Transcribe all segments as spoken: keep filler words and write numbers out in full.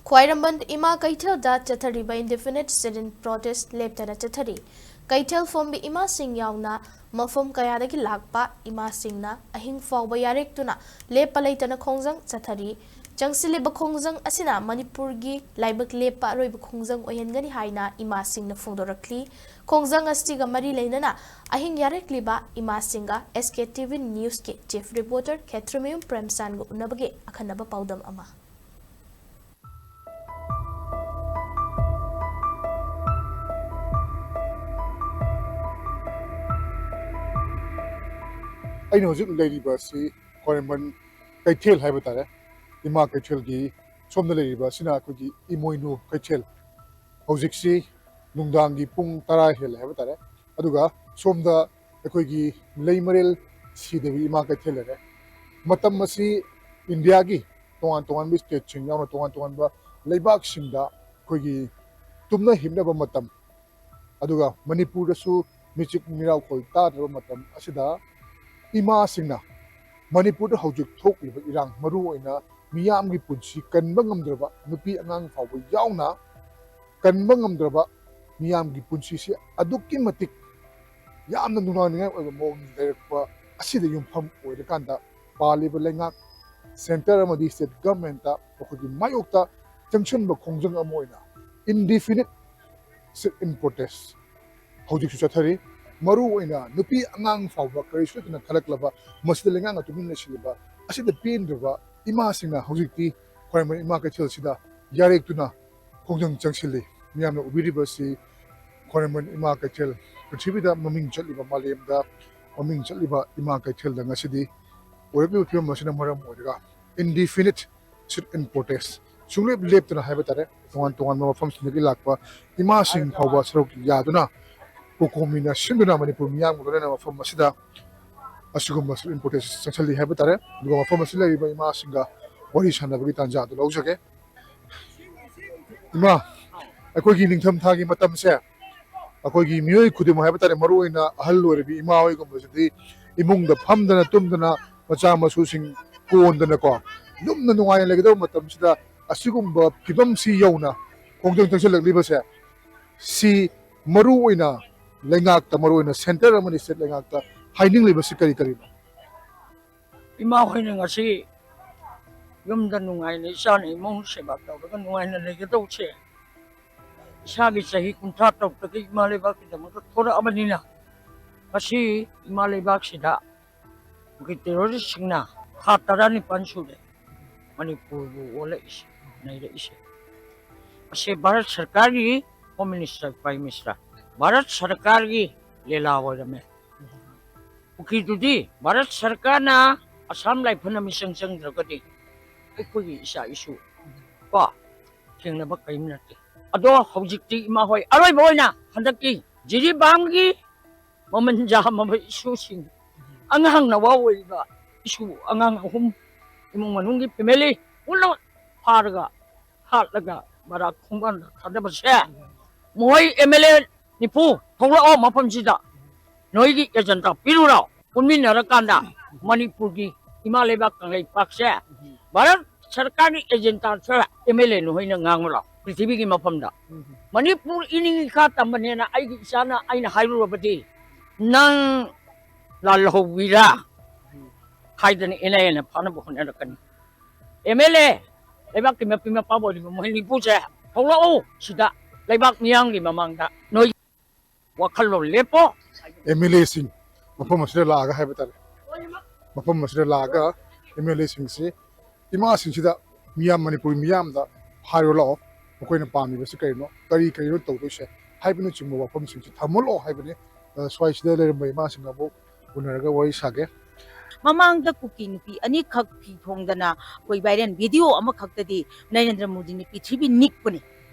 ꯈ꯭ꯋꯥꯏꯔꯝꯕꯟ ꯏꯃꯥ ꯀꯩꯊꯦꯜꯗ ꯆꯠꯊꯔꯤꯕ indefinite sit-in protest ꯂꯦꯞꯇꯅ ꯆꯠꯊꯔꯤ꯫ ꯀꯩꯊꯦꯜ ꯐꯝꯕꯤ ꯏꯃꯥꯁꯤꯡ ꯌꯥꯎꯅ ꯃꯐꯝ ꯀꯌꯥꯗꯒꯤ ꯂꯥꯛꯄ ꯏꯃꯥꯁꯤꯡꯅ ꯑꯍꯤꯡ ꯐꯥꯎꯕ ꯌꯥꯔꯦꯛꯇꯨꯅ ꯂꯦꯞꯄ ꯂꯩꯇꯅ ꯈꯣꯡꯖꯪ ꯆꯠꯊꯔꯤ꯫ ꯆꯪꯁꯤꯜꯂꯤꯕ ꯈꯣꯡꯖꯪ ꯑꯁꯤꯅ ꯃꯅꯤꯄꯨꯔꯒꯤ ꯂꯥꯏꯕꯛ ꯂꯦꯞꯄ ꯑꯔꯣꯏꯕ ꯈꯣꯡꯖꯪ ꯑꯣꯏꯍꯟꯒꯅꯤ ꯍꯥꯏꯅ ꯏꯃꯥꯁꯤꯡꯅ ꯐꯣꯡꯗꯣꯔꯛꯂꯤ꯫ ꯈꯣꯡꯖꯪ ꯑꯁꯤꯒ ꯃꯔꯤ ꯂꯩꯅꯅ ꯑꯍꯤꯡ ꯌꯥꯔꯦꯛꯂꯤꯕ ꯏꯃꯥꯁꯤꯡꯒ S K T V News-ꯀꯤ chief reporter ꯈꯦꯇ꯭ꯔꯤꯃꯌꯨꯝ ꯄ꯭ꯔꯦꯝꯆꯥꯟꯒ ꯎꯅꯕꯒꯤ ꯑꯈꯟꯅꯕ ꯄꯥꯎꯗꯝ ꯑꯃ꯫ ꯑꯩꯅ ꯍꯧꯖꯤꯛ ꯂꯩꯔꯤꯕ ꯑꯁꯤ ꯈ꯭ꯋꯥꯏꯔꯝꯕꯟ ꯀꯩꯊꯦꯜ ꯍꯥꯏꯕ ꯇꯥꯔꯦ꯫ ꯏꯃꯥ ꯀꯩꯊꯦꯜꯒꯤ ꯁꯣꯝꯗ ꯂꯩꯔꯤꯕ ꯑꯁꯤꯅ ꯑꯩꯈꯣꯏꯒꯤ ꯏꯃꯣꯏꯅꯨ ꯀꯩꯊꯦꯜ꯫ ꯍꯧꯖꯤꯛꯁꯤ ꯅꯨꯡꯗꯥꯡꯒꯤ ꯄꯨꯡ ꯇꯔꯥ ꯍꯦꯜꯂꯦ ꯍꯥꯏꯕ ꯇꯥꯔꯦ꯫ ꯑꯗꯨꯒ ꯁꯣꯝꯗ ꯑꯩꯈꯣꯏꯒꯤ ꯂꯩꯃꯔꯦꯜ ꯁꯤꯗꯕꯤ ꯏꯃꯥ ꯀꯩꯊꯦꯜ ꯂꯩꯔꯦ꯫ ꯃꯇꯝ ꯑꯁꯤ ꯏꯟꯗꯤꯌꯥꯒꯤ ꯇꯣꯉꯥꯟ ꯇꯣꯉꯥꯟꯕ state-ꯁꯤꯡ ꯌꯥꯎꯅ ꯇꯣꯉꯥꯟ ꯇꯣꯉꯥꯟꯕ ꯂꯩꯕꯥꯛꯁꯤꯡꯗ ꯑꯩꯈꯣꯏꯒꯤ ꯇꯨꯝꯅ ꯍꯤꯞꯅꯕ ꯃꯇꯝ, ꯑꯗꯨꯒ ꯃꯅꯤꯄꯨꯔꯗꯁꯨ ꯃꯤꯆꯤꯛ ꯃꯤꯔꯥꯎꯈꯣꯜ ꯇꯥꯗ꯭ꯔꯕ ꯃꯇꯝ ꯑꯁꯤꯗ ꯏꯃꯥꯁꯤꯡꯅ ꯃꯅꯤꯄꯨꯔꯗ ꯍꯧꯖꯤꯛ ꯊꯣꯛꯂꯤꯕ ꯏꯔꯥꯡ, ꯃꯔꯨꯑꯣꯏꯅ ꯃꯤꯌꯥꯝꯒꯤ ꯄꯨꯟꯁꯤ ꯀꯟꯕ ꯉꯝꯗ꯭ꯔꯕ ꯅꯨꯄꯤ ꯑꯉꯥꯡ ꯐꯥꯎꯕ ꯌꯥꯎꯅ ꯀꯟꯕ ꯉꯝꯗ꯭ꯔꯕ ꯃꯤꯌꯥꯝꯒꯤ ꯄꯨꯟꯁꯤꯁꯤ ꯑꯗꯨꯛꯀꯤ ꯃꯇꯤꯛ ꯌꯥꯝꯅ ꯅꯨꯡꯅꯥꯡꯅꯤꯡꯉꯥꯏ ꯑꯣꯏꯕ ꯃꯑꯣꯡ ꯂꯩꯔꯛꯄ ꯑꯁꯤꯗ ꯌꯨꯝꯐꯝ ꯑꯣꯏꯔꯀꯥꯟꯗ ꯄꯥꯜꯂꯤꯕ ꯂꯩꯉꯥꯛ, centre ꯑꯃꯗꯤ state government-ꯇ ꯃꯈꯣꯏꯒꯤ ꯃꯥꯌꯣꯛꯇ ꯆꯪꯁꯤꯟꯕ ꯈꯣꯡꯖꯪ ꯑꯃ ꯑꯣꯏꯅ indefinite sit-in protest ꯍꯧꯖꯤꯛꯁꯨ ꯆꯠꯊꯔꯤ꯫ ꯃꯔꯨꯑꯣꯏꯅ ꯅꯨꯄꯤ ꯑꯉꯥꯡ ꯐꯥꯎꯕ ꯀꯔꯤꯁꯨ ꯂꯩꯇꯅ ꯊꯜꯂꯛꯂꯕ, ꯃꯁꯤꯗ ꯂꯩꯉꯥꯛꯅ ꯇꯨꯃꯤꯟ ꯂꯩꯁꯤꯜꯂꯤꯕ ꯑꯁꯤꯗ ꯄꯦꯟꯗ꯭ꯔꯕ ꯏꯃꯥꯁꯤꯡꯅ ꯍꯧꯖꯤꯛꯇꯤ ꯈ꯭ꯋꯥꯏꯔꯝꯕꯟ ꯏꯃꯥ ꯀꯩꯊꯦꯜꯁꯤꯗ ꯌꯥꯔꯦꯛꯇꯨꯅ ꯈꯣꯡꯖꯪ ꯆꯪꯁꯤꯜꯂꯤ꯫ ꯃꯤꯌꯥꯝꯅ ꯎꯕꯤꯔꯤꯕ ꯑꯁꯤ ꯈ꯭ꯋꯥꯏꯔꯝꯕꯟ ꯏꯃꯥ ꯀꯩꯊꯦꯜ, ꯄ꯭ꯔꯤꯊꯤꯕꯤꯗ ꯃꯃꯤꯡ ꯆꯠꯂꯤꯕ, ꯃꯥꯂꯦꯝꯗ ꯃꯃꯤꯡ ꯆꯠꯂꯤꯕ ꯏꯃꯥ ꯀꯩꯊꯦꯜꯗ ꯉꯁꯤꯗꯤ ꯑꯣꯏꯔꯛꯂꯤꯕ ꯐꯤꯕꯝ ꯑꯁꯤꯅ ꯃꯔꯝ ꯑꯣꯏꯔꯒ indefinite sit-in protest, ꯁꯨꯡꯂꯦꯞ ꯂꯦꯞꯇꯅ ꯍꯥꯏꯕ ꯇꯥꯔꯦ, ꯇꯣꯉꯥꯟ ꯇꯣꯉꯥꯟꯕ ꯃꯐꯝꯁꯤꯡꯗꯒꯤ ꯂꯥꯛꯄ ꯏꯃꯥꯁꯤꯡ ꯐꯥꯎꯕ ꯁꯔꯨꯛ ꯌꯥꯗꯨꯅ, ꯀꯣꯀꯣꯃꯤꯅ ꯁꯤꯟꯗꯨꯅ ꯃꯅꯤꯄꯨꯔ ꯃꯤꯌꯥꯝꯒ ꯂꯣꯏꯅꯅ ꯃꯐꯝ ꯑꯁꯤꯗ ꯑꯁꯤꯒꯨꯝꯕ sit-in protest ꯆꯪꯁꯤꯜꯂꯤ ꯍꯥꯏꯕ ꯇꯥꯔꯦ꯫ ꯑꯗꯨꯒ ꯃꯐꯝ ꯑꯁꯤꯗ ꯂꯩꯔꯤꯕ ꯏꯃꯥꯁꯤꯡꯒ ꯋꯥꯔꯤ ꯁꯥꯟꯅꯕꯒꯤ ꯇꯥꯟꯖꯥ ꯑꯗꯨ ꯂꯧꯖꯒꯦ꯫ ꯏꯃꯥ, ꯑꯩꯈꯣꯏꯒꯤ ꯅꯤꯡꯊꯝ ꯊꯥꯒꯤ ꯃꯇꯝꯁꯦ ꯑꯩꯈꯣꯏꯒꯤ ꯃꯤꯑꯣꯏ ꯈꯨꯗꯤꯡꯃꯛ ꯍꯥꯏꯕ ꯇꯥꯔꯦ, ꯃꯔꯨꯑꯣꯏꯅ ꯑꯍꯜ ꯑꯣꯏꯔꯕꯤ ꯏꯃꯥ ꯍꯣꯏꯒꯨꯝꯕꯁꯤꯗꯤ ꯏꯃꯨꯡꯗ ꯐꯝꯗꯅ ꯇꯨꯝꯗꯅ ꯃꯆꯥ ꯃꯁꯨꯁꯤꯡ ꯀꯣꯟꯗꯅꯀꯣ ꯂꯨꯝꯅ ꯅꯨꯡꯉꯥꯏꯅ ꯂꯩꯒꯗꯕ ꯃꯇꯝꯁꯤꯗ ꯑꯁꯤꯒꯨꯝꯕ ꯐꯤꯕꯝꯁꯤ ꯌꯧꯅ ꯈꯣꯡꯖꯪ ꯆꯪꯁꯤꯜꯂꯛꯂꯤꯕꯁꯦ, ꯁꯤ ꯃꯔꯨ ꯑꯣꯏꯅ ꯂꯩꯉꯥꯛꯇ, ꯃꯔꯨ ꯑꯣꯏꯅ centre ꯑꯃꯗꯤ state ꯂꯩꯉꯥꯛꯇ ꯍꯥꯏꯅꯤꯡꯂꯤꯕꯁꯤ ꯀꯔꯤ ꯀꯔꯤꯅꯣ? ꯏꯃꯥ ꯍꯣꯏꯅ ꯉꯁꯤ ꯌꯨꯝꯗ ꯅꯨꯡꯉꯥꯏꯅ ꯏꯆꯥꯅ ꯏꯃꯨꯡ ꯁꯦꯕꯥ ꯇꯧꯔꯒ ꯅꯨꯡꯉꯥꯏꯅ ꯂꯩꯒꯗꯧꯁꯦ, ꯏꯁꯥꯒꯤ ꯆꯍꯤ ꯀꯨꯟꯊ꯭ꯔꯥ ꯇꯔꯨꯛꯇꯒꯤ ꯏꯃꯥ ꯂꯩꯕꯥꯛꯀꯤꯗꯃꯛꯇ ꯊꯣꯔꯛꯑꯕꯅꯤꯅ, ꯉꯁꯤ ꯏꯃꯥ ꯂꯩꯕꯥꯛꯁꯤꯗ ꯑꯩꯈꯣꯏ terroristꯁꯤꯡꯅ ꯊꯥ ꯇꯔꯥꯅꯤꯄꯥꯟ ꯁꯨꯔꯦ ꯃꯅꯤꯄꯨꯔꯕꯨ ꯑꯣꯜꯂꯛꯏꯁꯦ, ꯅꯩꯔꯛꯏꯁꯦ꯫ ꯑꯁꯤ ꯚꯥꯔꯠ ꯁꯔꯀꯥꯔꯒꯤ Home Minister, Prime Minister, Bharat ꯁꯔꯀꯥꯔꯒꯤ ꯂꯤꯂꯥ ꯑꯣꯏꯔꯝꯃꯦ꯫ ꯀꯨꯀꯤꯗꯨꯗꯤ ꯚꯥꯔꯠ ꯁꯔꯀꯥꯔꯅ ꯑꯁꯥꯝ ꯔꯥꯏꯐꯜꯅ ꯃꯤꯆꯪ ꯆꯪꯗ꯭ꯔꯒꯗꯤ ꯑꯩꯈꯣꯏꯒꯤ ꯏꯆꯥ ꯏꯁꯨ ꯀꯣ ꯊꯦꯡꯅꯕ ꯀꯔꯤꯝ ꯅꯠꯇꯦ꯫ ꯑꯗꯣ ꯍꯧꯖꯤꯛꯇꯤ ꯏꯃꯥ ꯍꯣꯏ ꯑꯔꯣꯏꯕ ꯑꯣꯏꯅ ꯍꯟꯗꯛꯀꯤ ꯖꯤꯔꯤꯕꯥꯝꯒꯤ ꯃꯃꯜ ꯌꯥꯝꯃꯕ ꯏꯁꯨꯁꯤꯡ, ꯑꯉꯥꯡ ꯅꯋꯥ ꯑꯣꯏꯔꯤꯕ ꯏꯁꯨ ꯑꯉꯥꯡ ꯑꯍꯨꯝ, ꯏꯃꯨꯡ ꯃꯅꯨꯡꯒꯤ family ꯄꯨꯝꯅꯃꯛ ꯐꯥꯔꯒ ꯍꯥꯠꯂꯒ ꯕꯔꯥꯛ ꯈꯣꯡꯕꯥꯟꯗ ꯊꯥꯗꯕꯁꯦ, ꯃꯣꯏ MLA ꯅꯤꯐꯨ ꯊꯣꯛꯂꯛꯑꯣ ꯃꯐꯝꯁꯤꯗ, ꯅꯣꯏꯒꯤ agenda ꯄꯤꯔꯨꯔꯣ꯫ ꯄꯨꯟꯃꯤꯟꯅꯔꯀꯥꯟꯗ ꯃꯅꯤꯄꯨꯔꯒꯤ ꯏꯃꯥ ꯂꯩꯕꯥꯛ ꯀꯪꯂꯩꯄꯥꯛꯁꯦ ꯚꯥꯔꯠ ꯁꯔꯀꯥꯔꯒꯤ agenda ꯁꯦ MLA ꯅꯈꯣꯏꯅ ꯉꯥꯡꯉꯨꯔꯣ ꯄ꯭ꯔꯤꯊꯤꯕꯤꯒꯤ ꯃꯐꯝꯗ꯫ ꯃꯅꯤꯄꯨꯔ ꯏꯅꯤꯡ ꯏꯈꯥ ꯇꯝꯕꯅꯦꯅ ꯑꯩꯒꯤ ꯏꯆꯥꯅ ꯑꯩꯅ ꯍꯥꯏꯔꯨꯔꯕꯗꯤ ꯅꯪ ꯂꯥꯜꯍꯧꯕꯤꯔꯥ ꯍꯥꯏꯗꯅ ꯏꯅꯦꯅ ꯐꯥꯅꯕ ꯍꯣꯠꯅꯔꯛꯀꯅꯤ꯫ MLA, ꯂꯩꯕꯥꯛꯀꯤ ꯃꯄꯤ ꯃꯄꯥ ꯑꯣꯏꯔꯤꯕ ꯃꯣꯏ ꯅꯤꯐꯨꯁꯦ ꯊꯣꯛꯂꯛꯎ ꯁꯤꯗ ꯂꯩꯕꯥꯛ ꯃꯤꯌꯥꯝꯒꯤ ꯃꯃꯥꯡꯗ ꯅꯣꯏ ꯋꯥꯈꯜꯂꯣꯟ ꯂꯦꯞꯄꯣ꯫ MLAꯁꯤꯡ ꯃꯐꯝ ꯑꯁꯤꯗ ꯂꯥꯛꯑꯒ ꯍꯥꯏꯕ ꯇꯥꯔꯦ, ꯃꯐꯝ ꯑꯁꯤꯗ ꯂꯥꯛꯑꯒ MLAꯁꯤꯡꯁꯤ ꯏꯃꯥꯁꯤꯡꯁꯤꯗ ꯃꯤꯌꯥꯝ, ꯃꯅꯤꯄꯨꯔꯤ ꯃꯤꯌꯥꯝꯗ ꯍꯥꯏꯔꯣ ꯂꯥꯛꯑꯣ, ꯃꯈꯣꯏꯅ ꯄꯥꯝꯃꯤꯕꯁꯤ ꯀꯔꯤꯅꯣ, ꯀꯔꯤ ꯀꯔꯤꯅꯣ ꯇꯧꯗꯣꯏꯁꯦ ꯍꯥꯏꯕꯅꯆꯤꯡꯕ ꯋꯥꯐꯝꯁꯤꯡꯁꯤ ꯊꯝꯃꯣ ꯂꯥꯛꯑꯣ ꯍꯥꯏꯕꯅꯤ꯫ ꯑ, ꯁ꯭ꯋꯥꯏꯁꯤꯗ ꯂꯩꯔꯝꯕ ꯏꯃꯥꯁꯤꯡ ꯑꯃꯨꯛ ꯎꯅꯔꯒ ꯋꯥꯔꯤ ꯁꯥꯒꯦ꯫ ꯃꯃꯥꯡꯗ ꯀꯨꯀꯤ ꯅꯨꯄꯤ ꯑꯅꯤꯈꯛ ꯐꯤ ꯊꯣꯡꯗꯅ ꯑꯩꯈꯣꯏ viral video ꯑꯃꯈꯛꯇꯗꯤ ꯅꯔꯦꯟꯗ꯭ꯔ ꯃꯣꯗꯤꯅ ꯄ꯭ꯔꯤꯊꯤꯕꯤ ꯅꯤꯛꯄꯅꯤ꯫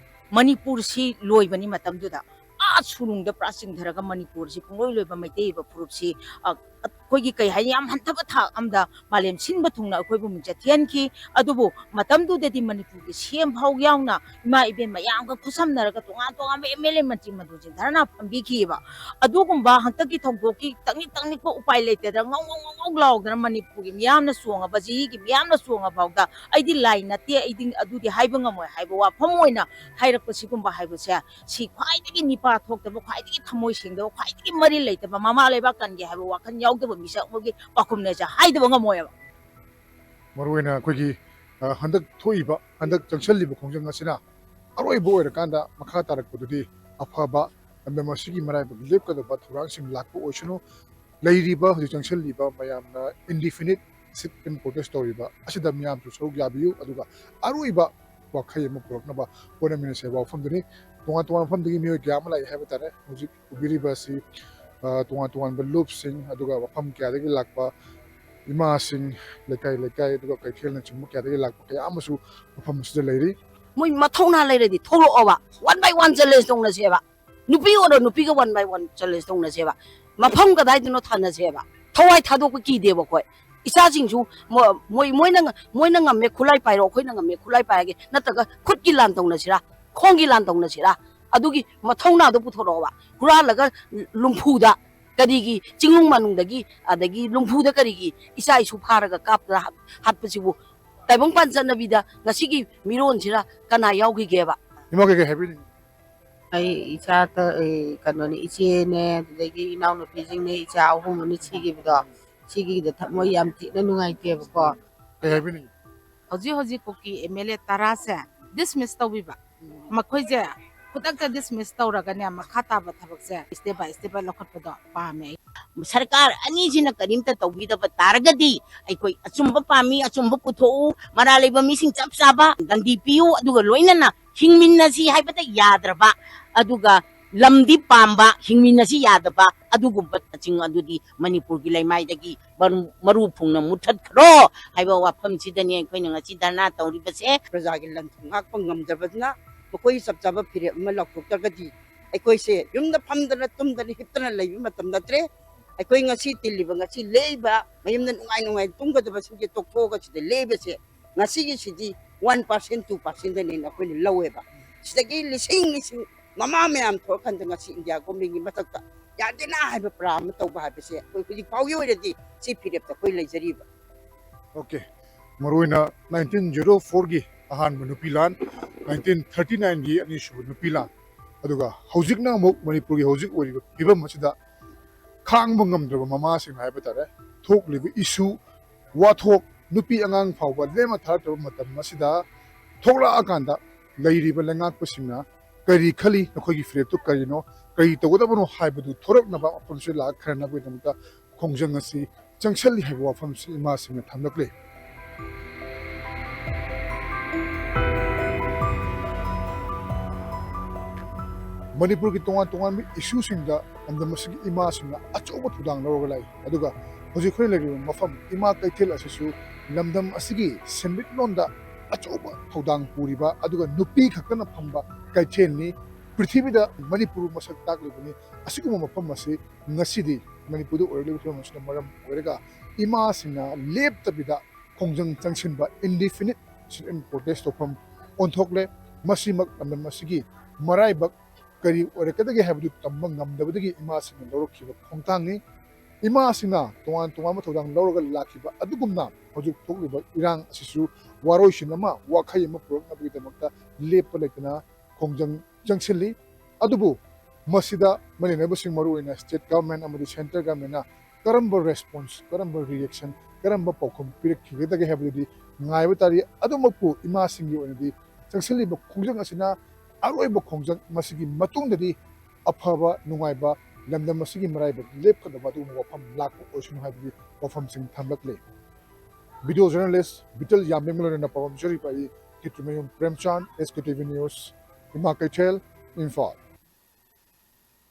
ꯃꯅꯤꯄꯨꯔꯁꯤ ꯂꯣꯏꯕꯅꯤ ꯃꯇꯝꯗꯨꯗ꯫ ꯑꯥ ꯁꯨꯔꯨꯡꯗ ꯄꯨꯔꯥ ꯆꯤꯡꯊꯔꯒ ꯃꯅꯤꯄꯨꯔꯁꯤ ꯄꯨꯡꯂꯣꯏ ꯂꯣꯏꯕ ꯃꯩꯇꯩ ꯑꯣꯏꯕ ꯐꯨꯔꯨꯞꯁꯤ, ꯑ, ꯑꯩꯈꯣꯏꯒꯤ ꯀꯩ ꯍꯥꯏꯅꯤ, ꯌꯥꯝ ꯍꯟꯊꯕ ꯊꯥꯛ ꯑꯃꯗ ꯃꯥꯂꯦꯝ ꯁꯤꯟꯕ ꯊꯨꯡꯅ ꯑꯩꯈꯣꯏꯕꯨ ꯃꯤꯡꯆꯠ ꯊꯤꯍꯟꯈꯤ꯫ ꯑꯗꯨꯕꯨ ꯃꯇꯝꯗꯨꯗꯗꯤ ꯃꯅꯤꯄꯨꯔꯒꯤ ꯁꯤ ꯑꯦꯝ ꯐꯥꯎ ꯌꯥꯎꯅ ꯏꯃꯥ ꯏꯕꯦꯟ ꯃꯌꯥꯝꯒ ꯈꯨꯠꯁꯝꯅꯔꯒ ꯇꯣꯉꯥꯟ ꯇꯣꯉꯥꯟꯕ ꯑꯦꯝ ꯑꯦꯜ ꯑꯦ ꯃꯟꯇ꯭ꯔꯤ ꯃꯟꯗꯣꯟꯁꯤꯡ ꯙꯔꯅꯥ ꯐꯝꯕꯤꯈꯤꯑꯕ꯫ ꯑꯗꯨꯒꯨꯝꯕ ꯍꯟꯇꯛꯀꯤ ꯊꯧꯗꯣꯛꯀꯤ ꯇꯛꯅꯤꯛ ꯇꯛꯅꯤꯛꯄ ꯎꯄꯥꯏ ꯂꯩꯇꯗꯅ ꯉꯧ ꯉꯧ ꯉꯧ ꯉꯧ ꯂꯥꯎꯗꯅ ꯃꯅꯤꯄꯨꯔꯒꯤ ꯃꯤꯌꯥꯝꯅ ꯆꯣꯡꯉꯕ, ꯖꯤꯒꯤ ꯃꯤꯌꯥꯝꯅ ꯆꯣꯡꯉ ꯐꯥꯎꯗ ꯑꯩꯗꯤ ꯂꯥꯏ ꯅꯠꯇꯦ, ꯑꯩꯗꯤ ꯑꯗꯨꯗꯤ ꯍꯥꯏꯕ ꯉꯝꯃꯣꯏ ꯍꯥꯏꯕ ꯋꯥꯐꯝ ꯑꯣꯏꯅ ꯍꯥꯏꯔꯛꯄ ꯁꯤꯒꯨꯝꯕ ꯍꯥꯏꯕꯁꯦ, ꯁꯤ ꯈ꯭ꯋꯥꯏꯗꯒꯤ ꯅꯤꯄꯥ ꯊꯣꯛꯇꯕ, ꯈ꯭ꯋꯥꯏꯗꯒꯤ ꯊꯃꯣꯏ ꯁꯦꯡꯗꯕ, ꯈ꯭ꯋꯥꯏꯗꯒꯤ ꯃꯔꯤꯜ ꯂꯩꯇꯕ, ꯃꯃꯥ ꯂꯩꯕꯥꯛ ꯀꯟꯒꯦ ꯍꯥꯏꯕ ꯋꯥꯈꯜ ꯌꯥꯎꯗꯕ ꯃꯤꯁꯛ ꯑꯃꯒꯤ ꯄꯥꯎꯈꯨꯝꯅꯦꯁꯦ ꯍꯥꯏꯗꯕ ꯉꯝꯃꯣꯏꯕ꯫ ꯃꯔꯨꯑꯣꯏꯅ ꯑꯩꯈꯣꯏꯒꯤ, ꯑ, ꯍꯟꯗꯛ ꯊꯣꯛꯏꯕ, ꯍꯟꯗꯛ ꯆꯪꯁꯤꯜꯂꯤꯕ ꯈꯣꯡꯖꯪ ꯑꯁꯤꯅ ꯑꯔꯣꯏꯕ ꯑꯣꯏꯔꯀꯥꯟꯗ ꯃꯈꯥ ꯇꯥꯔꯛꯄꯗꯨꯗꯤ ꯑꯐꯕ ꯂꯝꯗꯝ ꯑꯁꯤꯒꯤ ꯃꯔꯥꯏꯕꯛ ꯂꯦꯞꯀꯗꯕ ꯊꯧꯔꯥꯡꯁꯤꯡ ꯂꯥꯛꯄ ꯑꯣꯏꯁꯅꯨ꯫ ꯂꯩꯔꯤꯕ, ꯍꯧꯖꯤꯛ ꯆꯪꯁꯤꯜꯂꯤꯕ ꯃꯌꯥꯝꯅ indefinite sit-in protest ꯇꯧꯔꯤꯕ ꯑꯁꯤꯗ ꯃꯤꯌꯥꯝꯁꯨ ꯁꯔꯨꯛ ꯌꯥꯕꯤꯌꯨ, ꯑꯗꯨꯒ ꯑꯔꯣꯏꯕ ꯋꯥꯈꯩ ꯑꯃ ꯄꯨꯔꯛꯅꯕ ꯍꯣꯠꯅꯃꯤꯟꯅꯁꯤ ꯍꯥꯏꯕ ꯋꯥꯐꯝꯗꯨꯅꯤ꯫ ꯇꯣꯉꯥꯟ ꯇꯣꯉꯥꯟꯕ ꯃꯐꯝꯗꯒꯤ ꯃꯤꯑꯣꯏ ꯀꯌꯥ ꯑꯃ ꯂꯥꯛꯏ ꯍꯥꯏꯕ ꯇꯥꯔꯦ꯫ ꯍꯧꯖꯤꯛ ꯎꯕꯤꯔꯤꯕ ꯑꯁꯤ, ꯑ, ꯇꯣꯉꯥꯟ ꯇꯣꯉꯥꯟꯕ ꯂꯨꯞꯁꯤꯡ, ꯑꯗꯨꯒ ꯃꯐꯝ ꯀꯌꯥꯗꯒꯤ ꯂꯥꯛꯄ ꯏꯃꯥꯁꯤꯡ, ꯂꯩꯀꯥꯏ ꯂꯩꯀꯥꯏ, ꯑꯗꯨꯒ ꯀꯩꯊꯦꯜꯅꯆꯤꯡꯕ ꯀꯌꯥꯗꯒꯤ ꯂꯥꯛꯄ ꯀꯌꯥ ꯑꯃꯁꯨ ꯃꯐꯝ ꯑꯁꯤꯗ ꯂꯩꯔꯤ꯫ ꯃꯣꯏ ꯃꯊꯧꯅꯥ ꯂꯩꯔꯗꯤ ꯊꯣꯛꯂꯛꯑꯣꯕ, one by one challenge ꯇꯧꯅꯁꯦꯕ꯫ ꯅꯨꯄꯤ ꯑꯣꯏꯔꯣ, ꯅꯨꯄꯤꯒ one by one challenge ꯇꯧꯅꯁꯦꯕ꯫ ꯃꯐꯝ ꯀꯗꯥꯏꯗꯅꯣ ꯊꯥꯅꯁꯦꯕ꯫ ꯊꯋꯥꯏ ꯊꯥꯗꯣꯛꯄ ꯀꯤꯗꯦꯕ ꯑꯩꯈꯣꯏ꯫ ꯏꯆꯥꯁꯤꯡꯁꯨ ꯃꯣ-, ꯃꯣꯏ, ꯃꯣꯏꯅ ꯉ-, ꯃꯣꯏꯅ ꯉꯝꯃꯦ, ꯈꯨꯠꯂꯥꯏ ꯄꯥꯏꯔꯣ, ꯑꯩꯈꯣꯏꯅ ꯉꯝꯃꯦ, ꯈꯨꯠꯂꯥꯏ ꯄꯥꯏꯔꯒꯦ, ꯅꯠꯇ꯭ꯔꯒ ꯈꯨꯠꯀꯤ ꯂꯥꯟ ꯇꯧꯅꯁꯤꯔꯥ, ꯈꯣꯡꯒꯤ ꯂꯥꯟ ꯇꯧꯅꯁꯤꯔꯥ? ꯑꯗꯨꯒꯤ ꯃꯊꯧꯅꯥꯗꯣ ꯄꯨꯊꯣꯔꯛꯑꯣꯕ꯫ ꯍꯨꯔꯥꯜꯂꯒ ꯂꯨꯝꯐꯨꯗ, ꯀꯔꯤꯒꯤ ꯆꯤꯡꯅꯨꯡ ꯃꯥꯅꯨꯡꯗꯒꯤ, ꯑꯗꯒꯤ ꯂꯨꯝꯐꯨꯗ ꯀꯔꯤꯒꯤ ꯏꯆꯥ ꯏꯁꯨ ꯐꯥꯔꯒ ꯀꯥꯞꯇꯅ ꯍꯥꯠ-, ꯍꯥꯠꯄꯁꯤꯕꯨ ꯇꯥꯏꯕꯪꯄꯥꯟ ꯆꯠꯅꯕꯤꯗ ꯉꯁꯤꯒꯤ ꯃꯤꯔꯣꯟꯁꯤꯗ ꯀꯅꯥ ꯌꯥꯎꯈꯤꯒꯦꯕ? ꯏꯃꯥ, ꯀꯩꯀꯩ ꯍꯥꯏꯕꯤꯅꯤꯡꯉꯤ? ꯑꯩ ꯏꯆꯥ ꯇ-, ꯑꯩ ꯀꯩꯅꯣꯅꯦ, ꯏꯆꯦꯅꯦ, ꯑꯗꯨꯗꯒꯤ ꯏꯅꯥꯎꯅꯨꯄꯤꯁꯤꯡꯅꯦ, ꯏꯆꯥ ꯑꯍꯨꯝ ꯑꯃ ꯁꯤꯈꯤꯕꯗꯣ, ꯁꯤꯒꯤꯗ ꯊꯃꯣꯏ ꯌꯥꯝ ꯊꯤꯅ ꯅꯨꯡꯉꯥꯏꯇꯦꯕꯀꯣ꯫ ꯀꯩ ꯍꯥꯏꯕꯤꯅꯤꯡꯉꯤ? ꯍꯧꯖꯤꯛ ꯍꯧꯖꯤꯛ ꯀꯨꯀꯤ ꯑꯦꯝ ꯑꯦꯜ ꯑꯦ ꯇꯔꯥꯁꯦ ꯗꯤꯁꯃꯤꯁ ꯇꯧꯕꯤꯕ, ꯃꯈꯣꯏꯁꯦ ꯈꯨꯗꯛꯇ ꯗꯤꯁꯃꯤꯁ ꯇꯧꯔꯒꯅꯦ, ꯃꯈꯥ ꯇꯥꯕ ꯊꯕꯛꯁꯦ ꯁ꯭ꯇꯦꯞ ꯕꯥꯏ ꯁ꯭ꯇꯦꯞ ꯂꯧꯈꯠꯄꯗꯣ ꯄꯥꯝꯃꯦ ꯑꯩ꯫ ꯁꯔꯀꯥꯔ ꯑꯅꯤꯁꯤꯅ ꯀꯔꯤꯝꯇ ꯇꯧꯕꯤꯗꯕ ꯇꯥꯔꯒꯗꯤ, ꯑꯩꯈꯣꯏ ꯑꯆꯨꯝꯕ ꯄꯥꯝꯃꯤ, ꯑꯆꯨꯝꯕ ꯄꯨꯊꯣꯛꯎ, ꯃꯔꯥꯜ ꯂꯩꯕ ꯃꯤꯁꯤꯡ ꯆꯞ ꯆꯥꯕ ꯗꯟꯗꯤ ꯄꯤꯌꯨ, ꯑꯗꯨꯒ ꯂꯣꯏꯅꯅ ꯍꯤꯡꯃꯤꯟꯅꯁꯤ ꯍꯥꯏꯕꯗ ꯌꯥꯗ꯭ꯔꯕ, ꯑꯗꯨꯒ ꯂꯝꯗꯤ ꯄꯥꯝꯕ, ꯍꯤꯡꯃꯤꯟꯅꯁꯤ ꯌꯥꯗꯕ, ꯑꯗꯨꯒꯨꯝꯕꯁꯤꯡ ꯑꯗꯨꯗꯤ ꯃꯅꯤꯄꯨꯔꯒꯤ ꯂꯩꯃꯥꯏꯗꯒꯤ ꯃꯔꯨ, ꯃꯔꯨ ꯐꯨꯡꯅ ꯃꯨꯠꯊꯠꯈ꯭ꯔꯣ ꯍꯥꯏꯕ ꯋꯥꯐꯝꯁꯤꯗꯅꯤ ꯑꯩꯈꯣꯏꯅ ꯉꯁꯤ ꯙꯔꯅꯥ ꯇꯧꯔꯤꯕꯁꯦ꯫ ꯄ꯭ꯔꯖꯥꯒꯤ ꯂꯟ ꯊꯨꯝ ꯉꯥꯛꯄ ꯉꯝꯗꯕꯅ ꯃꯈꯣꯏꯒꯤ ꯆꯞ ꯆꯥꯕ ꯐꯤꯔꯦꯞ ꯑꯃ ꯂꯥꯎꯊꯣꯛꯇ꯭ꯔꯒꯗꯤ ꯑꯩꯈꯣꯏꯁꯦ ꯌꯨꯝꯗ ꯐꯝꯗꯅ ꯇꯨꯝꯗꯅ ꯍꯤꯞꯇꯅ ꯂꯩꯕ ꯃꯇꯝ ꯅꯠꯇ꯭ꯔꯦ꯫ ꯑꯩꯈꯣꯏ ꯉꯁꯤ ꯇꯤꯜꯂꯤꯕ, ꯉꯁꯤ ꯂꯦꯛꯏꯕ, ꯃꯌꯨꯝꯗ ꯅꯨꯡꯉꯥꯏ ꯅꯨꯡꯉꯥꯏ ꯇꯨꯝꯒꯗꯕꯁꯤꯡꯁꯦ ꯇꯣꯛꯊꯣꯛꯑꯒ ꯁꯤꯗ ꯂꯦꯛꯏꯕꯁꯦ, ꯉꯁꯤꯒꯤꯁꯤꯗꯤ ꯋꯥꯟ ꯄꯥꯔꯁꯦꯟ, ꯇꯨ ꯄꯥꯔꯁꯦꯟꯗꯅꯦꯅ ꯑꯩꯈꯣꯏꯅ ꯂꯧꯋꯦꯕ꯫ ꯁꯤꯗꯒꯤ ꯂꯤꯁꯤꯡ ꯂꯤꯁꯤꯡ ꯃꯃꯥ ꯃꯌꯥꯝ ꯊꯣꯛꯂꯀꯥꯟꯗ ꯉꯁꯤ ꯏꯟꯗꯤꯌꯥ ꯒꯣꯔꯃꯦꯟꯒꯤ ꯃꯊꯛꯇ ꯌꯥꯗꯦꯅ ꯍꯥꯏꯕ ꯄ꯭ꯔꯥ ꯑꯃ ꯇꯧꯕ ꯍꯥꯏꯕꯁꯦ ꯑꯩꯈꯣꯏ ꯍꯧꯖꯤꯛ ꯐꯥꯎꯒꯤ ꯑꯣꯏꯅꯗꯤ ꯁꯤ ꯐꯤꯔꯦꯞꯇ ꯑꯩꯈꯣꯏ ꯂꯩꯖꯔꯤꯕ꯫ ꯑꯣꯀꯦ, ꯃꯔꯨꯑꯣꯏꯅ ꯅꯥꯏꯟꯇꯤꯟ ꯖꯦꯔꯣ ꯐꯣꯔꯒꯤ ꯑꯍꯥꯟꯕ ꯅꯨꯄꯤ ꯂꯥꯟ, ꯅꯥꯏꯟꯇꯤꯟ ꯊꯥꯔꯇꯤ ꯅꯥꯏꯟꯒꯤ ꯑꯅꯤꯁꯨꯕ ꯅꯨꯄꯤ ꯂꯥꯟ, ꯑꯗꯨꯒ ꯍꯧꯖꯤꯛꯅ ꯑꯃꯨꯛ ꯃꯅꯤꯄꯨꯔꯒꯤ ꯍꯧꯖꯤꯛ ꯑꯣꯏꯔꯤꯕ ꯐꯤꯕꯝ ꯑꯁꯤꯗ ꯈꯥꯡꯕ ꯉꯝꯗ꯭ꯔꯕ ꯃꯃꯥꯁꯤꯡ ꯍꯥꯏꯕ ꯇꯥꯔꯦ, ꯊꯣꯛꯂꯤꯕ ꯏꯁꯨ, ꯋꯥꯊꯣꯛ, ꯅꯨꯄꯤ ꯑꯉꯥꯡ ꯐꯥꯎꯕ ꯂꯦꯝꯅ ꯊꯥꯔꯛꯇ꯭ꯔꯕ ꯃꯇꯝ ꯑꯁꯤꯗ ꯊꯣꯛꯂꯛꯑꯀꯥꯟꯗ ꯂꯩꯔꯤꯕ ꯂꯩꯉꯥꯛꯄꯁꯤꯡꯅ ꯀꯔꯤ ꯈꯜꯂꯤ, ꯅꯈꯣꯏꯒꯤ ꯐꯤꯔꯦꯞꯇꯨ ꯀꯔꯤꯅꯣ, ꯀꯔꯤ ꯇꯧꯒꯗꯕꯅꯣ ꯍꯥꯏꯕꯗꯨ ꯊꯣꯔꯛꯅꯕ, ꯃꯐꯝꯁꯤꯗ ꯂꯥꯛꯈ꯭ꯔꯅꯕꯒꯤꯗꯃꯛꯇ ꯈꯣꯡꯖꯪ ꯑꯁꯤ ꯆꯪꯁꯤꯜꯂꯤ ꯍꯥꯏꯕ ꯋꯥꯐꯝꯁꯤ ꯏꯃꯥꯁꯤꯡꯅ ꯊꯝꯂꯛꯂꯤ꯫ ꯃꯅꯤꯄꯨꯔꯒꯤ ꯇꯣꯉꯥꯟ ꯇꯣꯉꯥꯟꯕ ꯏꯁꯨꯁꯤꯡꯗ ꯂꯝꯗꯝ ꯑꯁꯤꯒꯤ ꯏꯃꯥꯁꯤꯡꯅ ꯑꯆꯧꯕ ꯊꯧꯗꯥꯡ ꯂꯧꯔꯒ ꯂꯥꯛꯏ꯫ ꯑꯗꯨꯒ ꯍꯧꯖꯤꯛ ꯑꯩꯈꯣꯏꯅ ꯂꯩꯔꯤꯕ ꯃꯐꯝ ꯏꯃꯥ ꯀꯩꯊꯦꯜ ꯑꯁꯤꯁꯨ ꯂꯝꯗꯝ ꯑꯁꯤꯒꯤ ꯁꯦꯟꯃꯤꯠꯂꯣꯟꯗ ꯑꯆꯧꯕ ꯊꯧꯗꯥꯡ ꯄꯨꯔꯤꯕ ꯑꯗꯨꯒ ꯅꯨꯄꯤ ꯈꯛꯇꯅ ꯐꯝꯕ ꯀꯩꯊꯦꯜꯅꯤ꯫ ꯄ꯭ꯔꯤꯊꯤꯕꯤꯗ ꯃꯅꯤꯄꯨꯔ ꯃꯁꯛ ꯇꯥꯛꯂꯤꯕꯅꯤ꯫ ꯑꯁꯤꯒꯨꯝꯕ ꯃꯐꯝ ꯑꯁꯤ ꯉꯁꯤꯗꯤ ꯃꯅꯤꯄꯨꯔꯗ ꯑꯣꯏꯔꯛꯂꯤꯕ ꯐꯤꯕꯝ ꯑꯁꯤꯅ ꯃꯔꯝ ꯑꯣꯏꯔꯒ ꯏꯃꯥꯁꯤꯡꯅ ꯂꯦꯞꯇꯕꯤꯗ ꯈꯣꯡꯖꯪ ꯆꯪꯁꯤꯟꯕ, indefinite sit-in protest ꯇꯧꯐꯝ ꯑꯣꯟꯊꯣꯛꯂꯦ꯫ ꯃꯁꯤꯃꯛ ꯂꯝꯗꯝ ꯑꯁꯤꯒꯤ ꯃꯔꯥꯏꯕꯛ ꯀꯔꯤ ꯑꯣꯏꯔꯛꯀꯗꯒꯦ ꯍꯥꯏꯕꯗꯨ ꯇꯝꯕ ꯉꯝꯗꯕꯗꯒꯤ ꯏꯃꯥꯁꯤꯡꯅ ꯂꯧꯔꯛꯈꯤꯕ ꯈꯣꯡꯊꯥꯡꯅꯤ꯫ ꯏꯃꯥꯁꯤꯡꯅ ꯇꯣꯉꯥꯟ ꯇꯣꯉꯥꯟꯕ ꯊꯧꯗꯥꯡ ꯂꯧꯔꯒ ꯂꯥꯛꯈꯤꯕ ꯑꯗꯨꯒꯨꯝꯅ ꯍꯧꯖꯤꯛ ꯊꯣꯛꯂꯤꯕ ꯏꯔꯥꯡ ꯑꯁꯤꯁꯨ ꯋꯥꯔꯣꯏꯁꯤꯟ ꯑꯃ, ꯋꯥꯈꯩ ꯑꯃ ꯄꯨꯔꯛꯅꯕꯒꯤꯗꯃꯛꯇ ꯂꯦꯞꯄ ꯂꯩꯇꯅ ꯈꯣꯡꯖꯪ ꯆꯪꯁꯤꯜꯂꯤ꯫ ꯑꯗꯨꯕꯨ ꯃꯁꯤꯗ ꯃꯔꯤ ꯂꯩꯅꯕꯁꯤꯡ, ꯃꯔꯨꯑꯣꯏꯅ state government ꯑꯃꯗꯤ centre governmentꯅ ꯀꯔꯝꯕ response, ꯀꯔꯝꯕ reaction, ꯀꯔꯝꯕ ꯄꯥꯎꯈꯨꯝ ꯄꯤꯔꯛꯈꯤꯒꯗꯒꯦ ꯍꯥꯏꯕꯗꯨꯗꯤ ꯉꯥꯏꯕ ꯇꯥꯔꯤ꯫ ꯑꯗꯨꯃꯛꯄꯨ ꯏꯃꯥꯁꯤꯡꯒꯤ ꯑꯣꯏꯅꯗꯤ ꯆꯪꯁꯤꯜꯂꯤꯕ ꯈꯣꯡꯖꯪ ꯑꯁꯤꯅ ꯑꯔꯣꯏꯕ ꯈꯣꯡꯖꯪ, ꯃꯁꯤꯒꯤ ꯃꯇꯨꯡꯗꯗꯤ ꯑꯐꯕ ꯅꯨꯡꯉꯥꯏꯕ, ꯂꯝꯗꯝ ꯑꯁꯤꯒꯤ ꯃꯔꯥꯏꯕꯛ ꯂꯦꯞꯀꯗꯕ ꯑꯗꯨꯒꯨꯝꯕ ꯋꯥꯐꯝ ꯂꯥꯛꯄ ꯑꯣꯏꯁꯅꯨ ꯍꯥꯏꯕꯒꯤ ꯋꯥꯐꯝꯁꯤꯡ ꯊꯝꯂꯛꯂꯤ꯫ Video journalist ꯕꯤꯇꯜ ꯌꯥꯝꯕꯦꯝꯒ ꯂꯣꯏꯅꯅ ꯄꯥꯎꯔꯝꯖꯔꯤꯕ ꯑꯩ ꯀꯤꯇ꯭ꯔꯤꯃꯌꯨꯝ ꯄ꯭ꯔꯦꯝꯆꯥꯟ, S K T V News, ꯏꯃꯥ ꯀꯩꯊꯦꯜ, ꯏꯝꯐꯥꯜ꯫